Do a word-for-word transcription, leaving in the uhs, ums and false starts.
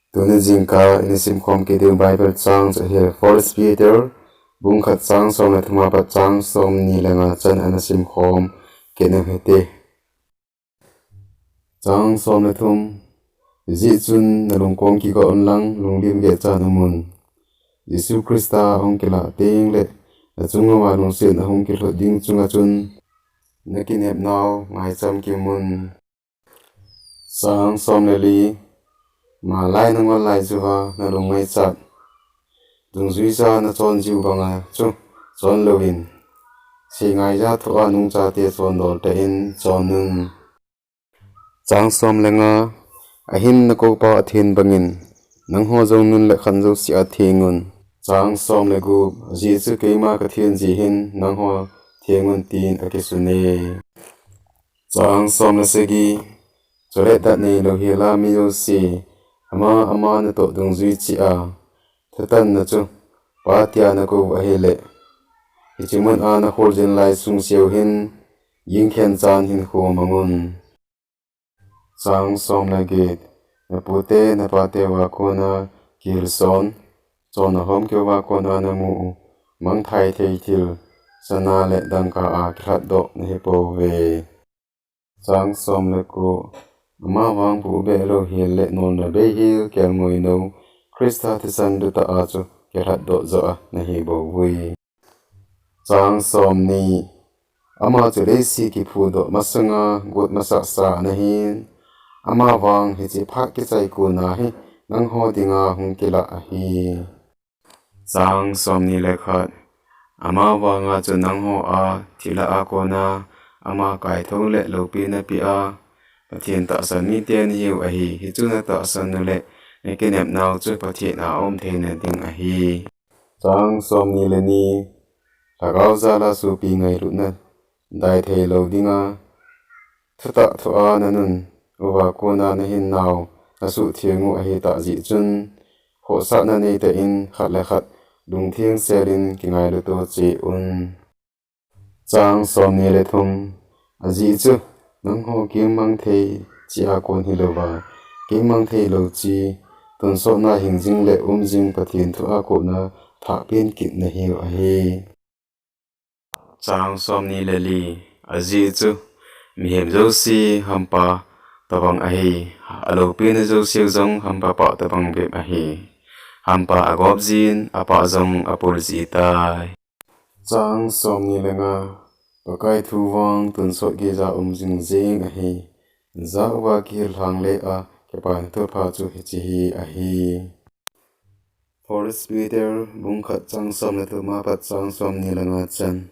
Tuni jingkah ina simkhom kit diu Bible chang chu ahi, First Peter bung khat chang som le thum apat chang somni le nga chan ana simkhom kit u hite. Chang som le thum. Hijeh chun nalungkong kigot un lang, lunglim gehchan umun. Jesu Christa ahung kilah teng le, nachung uva lungset ahung kilhut ding chunga chun, nakinepnau ngaicham kimun. Chang som le li. Malai nangol lai jouva nalung ngaichat, dungjuija nachon jiu banga chu chon louvin, seingaija thoa nungchate chondol tah in chon un. Chang som le nga. Ahin nakoupa athen bangin, nangho jong nun le khan jousea thengun. Chang som le gup. Ajeh chu keima kathen jeh hin nangho thengun tin akisune. Chang som le sagi. Chule dat neilou hela mi jouse, ama ama natoh dungjui cheh a, thutanna chu Pa tia nakou ahile, hiche mun a nakholjin lai sungseu hin, jingkhen chan hinkho mangun. Chang som le get. Napute napate uva kona kihilson, chonna homkeu uva kona namu u mangthai thei thil, sana le dangka a kilhatdoh nahipouve. Chang som le ko. Amavang buh behlou hel le nolna beihel kelngoinou, Christa thisan lutah a chu kilhatdoh joh a nahi bouvui. Chang somni. Ama chu leiset kiphudoh masanga got masasa anahin, amavang hiche phat kichai kona hi nangho dinga hung kilah ahi. Chang somni le khat. Amavanga chu nangho a thilah a kona ama kaithou le loupina pea Pathen tahsan mite nahiu ahi. Hichu natahsan u le nakinepnau chu Pathen a aum theina ding ahi. Chang somni le ni. Lhagao jala sopi ngailutna dai theilou dinga, thutah thoa nanun uva kona nahinnau nasuhtheng u ahitah jeh chun, khohsahna neitah in khat le khat lungtheng selin kingailuto cheh un. Chang somni le thum. Ajeh chu nangho kemmang thei cheh a kon hilouva, kemmang theilou cheh, tonsotna hingjing le umjing Pathen thu a kona thahpen kit nahiu ahi. Chang somni le li. Ajeh chu mihem jouse hampa tobang ahi, aloupina jouseu jong hampa pah tobang bep ahi. Hampa agop jin, apah jong apul jitai. Chang somni le nga. Pakai thu vang tonsot geija um jingjing ahi. Jah uva kihil lhang le a kipaina thupha chu hiche hi ahi. First Peter bung khat chang som le thum apat chang somni le nga chan.